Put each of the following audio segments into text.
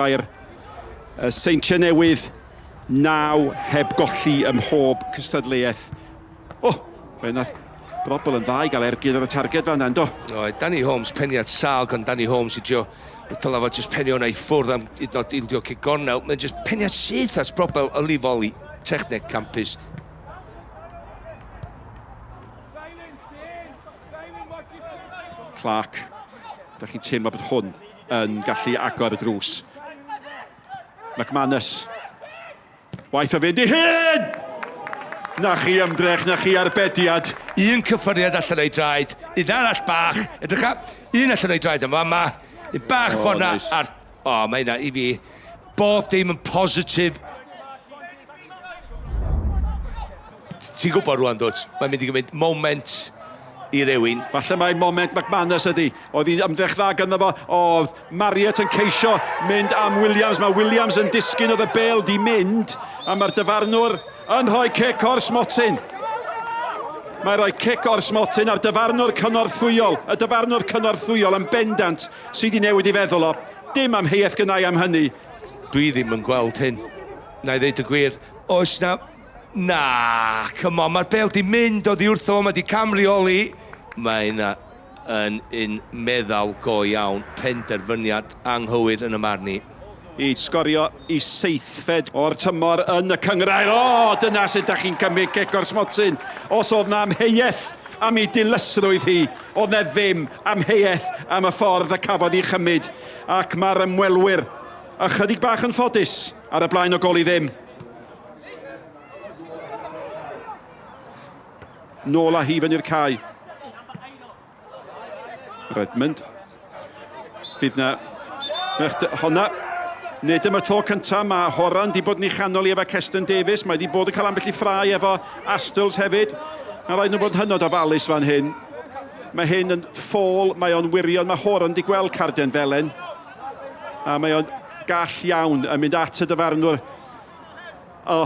Mae'r Seintiau Newydd naw heb golli ym mhob cystadleuaeth. O! Fe wnaeth Brobl yn dda i gael ergyd ar y targed fan yndo? Oedd, Danny Holmes, peniad sâl gan Danny Holmes i drio dylai fo jyst penio hwnna i ffwrdd am hyd yn oed ildio cic gornel. Mae'n jyst peniad syth at Brobel, y lifoli, techneg campus. Clark, da chi'n teimlo bod hwn yn gallu agor y drws. McManus. Waith o fynd i hyn! Na chi ymdrech, na chi arbediad. Un cyffyrddiad allan o'i draed, un arall bach, edrycha, un allan o'i draed yn fama, un bach oh, ffordd na, nice. a'r... O, oh, mae hynna i fi, bob dim yn positif. Ti'n gwybod rwan, dwt, mae'n mynd i gymryd moment i rywun. Falle mai moment McManus ydy. Oedd hi'n ymdrech dda ganddo fo. Oedd Marriott yn ceisio mynd am Williams. Mae Williams yn disgyn, oedd y bêl di mynd. A mae'r dyfarnwr yn rhoi cic o'r smotyn. Mae rhoi cic o'r smotyn a'r dyfarnwr cynorthwyol, y dyfarnwr cynorthwyol yn bendant sydd wedi newid ei feddwl o. Dim amheuaeth gynnau am hynny. Dwi ddim yn gweld hyn. Na i ddeud y gwir. Oes na Na, come on, mae'r bêl 'di mynd oddi wrtho fo, mae 'di camreoli. Mae hynna yn un meddal go iawn, penderfyniad anghywir yn 'y marn i. I sgorio i seithfed o'r tymor yn y cynghrair. O, dyna sut da chi'n cymryd cic o'r smotyn. Os oedd 'na amheuaeth am ei dilysrwydd hi, oedd 'na ddim amheuaeth am y ffordd y cafodd ei chymryd. Ac mae'r ymwelwyr ychydig bach yn ffodus ar y blaen o gol i ddim. Nôl â hi fyny'r cae. Redmond. Fydd na... Honna. Nid am y tro cyntaf, mae Horan di bod yn ei chanol i efo Keston Davies. Mae di bod yn cael ambell i ffrau efo Astles hefyd. Mae rhaid nhw bod yn hynod ofalus fan hyn. Mae hyn yn ffôl, mae o'n wirion. Mae Horan di gweld carden felen. A mae o'n gall iawn yn mynd at y dyfarnwr. O.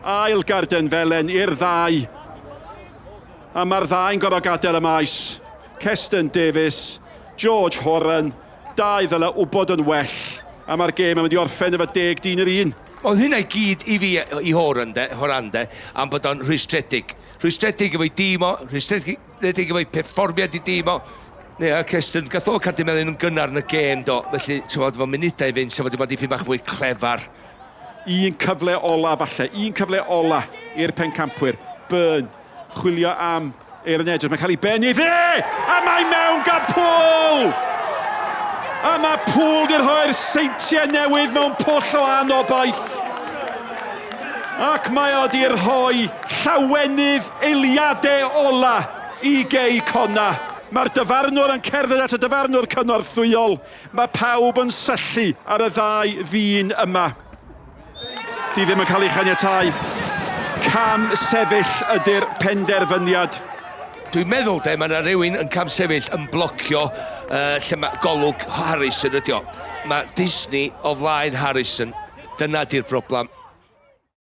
Ail garden felen i'r ddau. A mae'r ddau'n gorfod gadael y maes. Keston Davies, George Horan, dau ddyle wybod yn well. A mae'r gêm yn mynd i orffen efo deg dyn yr un. Oedd hynna i gyd i fi, i Horan de, Horan de, am bod o'n rhwystredig. Rhwystredig efo'i dîm o, rhwystredig efo'i perfformiad i dîm o. Ie, a Keston, gath o cardyn melyn yn gynnar yn y gêm, do. Felly, ti'n fod, efo munudau i fynd, sef wedi bod dipyn bach fwy clefar. Un cyfle ola falle, un cyfle ola i'r pencampwyr. Byrne, chwilio am Aaron Edwards, mae'n cael ei bennu dde! A mae mewn gan Poole! A mae Poole di rhoi'r Seintiau Newydd mewn pwll o anobaith. Ac mae o di rhoi llawenydd eiliadau ola i Gei Connah. Mae'r dyfarnwr yn cerdded at y dyfarnwr cynorthwyol. Mae pawb yn syllu ar y ddau ddyn yma. Di ddim yn cael ei chaniatáu. Cam sefyll ydy'r penderfyniad. Dwi'n meddwl de, mae yna rhywun yn camsefyll yn blocio uh, lle mae golwg Harrison ydi o. Mae Disney o flaen Harrison. Dyna di'r broblem.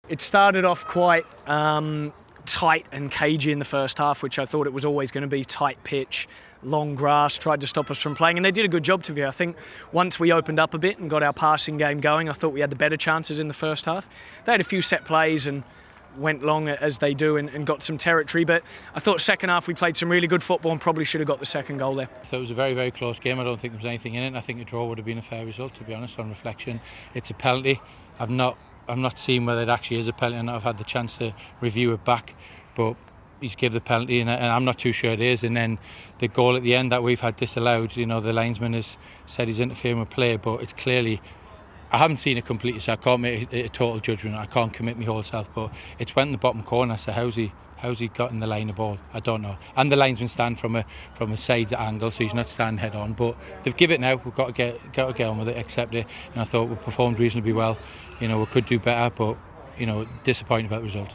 It started off quite um, tight and cagey in the first half, which I thought it was always going to be tight pitch, long grass, tried to stop us from playing, and they did a good job to be. I think once we opened up a bit and got our passing game going, I thought we had the better chances in the first half. They had a few set plays and went long as they do and, and got some territory, but I thought second half we played some really good football and probably should have got the second goal there. So it was a very, very close game. I don't think there was anything in it. I think a draw would have been a fair result, to be honest, on reflection. It's a penalty. I've not I've not seen whether it actually is a penalty and I've had the chance to review it back, but he's give the penalty and, and I'm not too sure it is. And then the goal at the end that we've had disallowed, you know, the linesman has said he's interfering with play, but it's clearly I haven't seen it completely, so I can't make a, a total judgment. I can't commit my whole self, but it's went in the bottom corner. So how's he? How's he got in the line of ball? I don't know. And the linesman stand from a from a side angle, so he's not standing head on. But they've given it now. We've got to get got to get on with it, accept it. And I thought we performed reasonably well. You know, we could do better, but you know, disappointed about the result.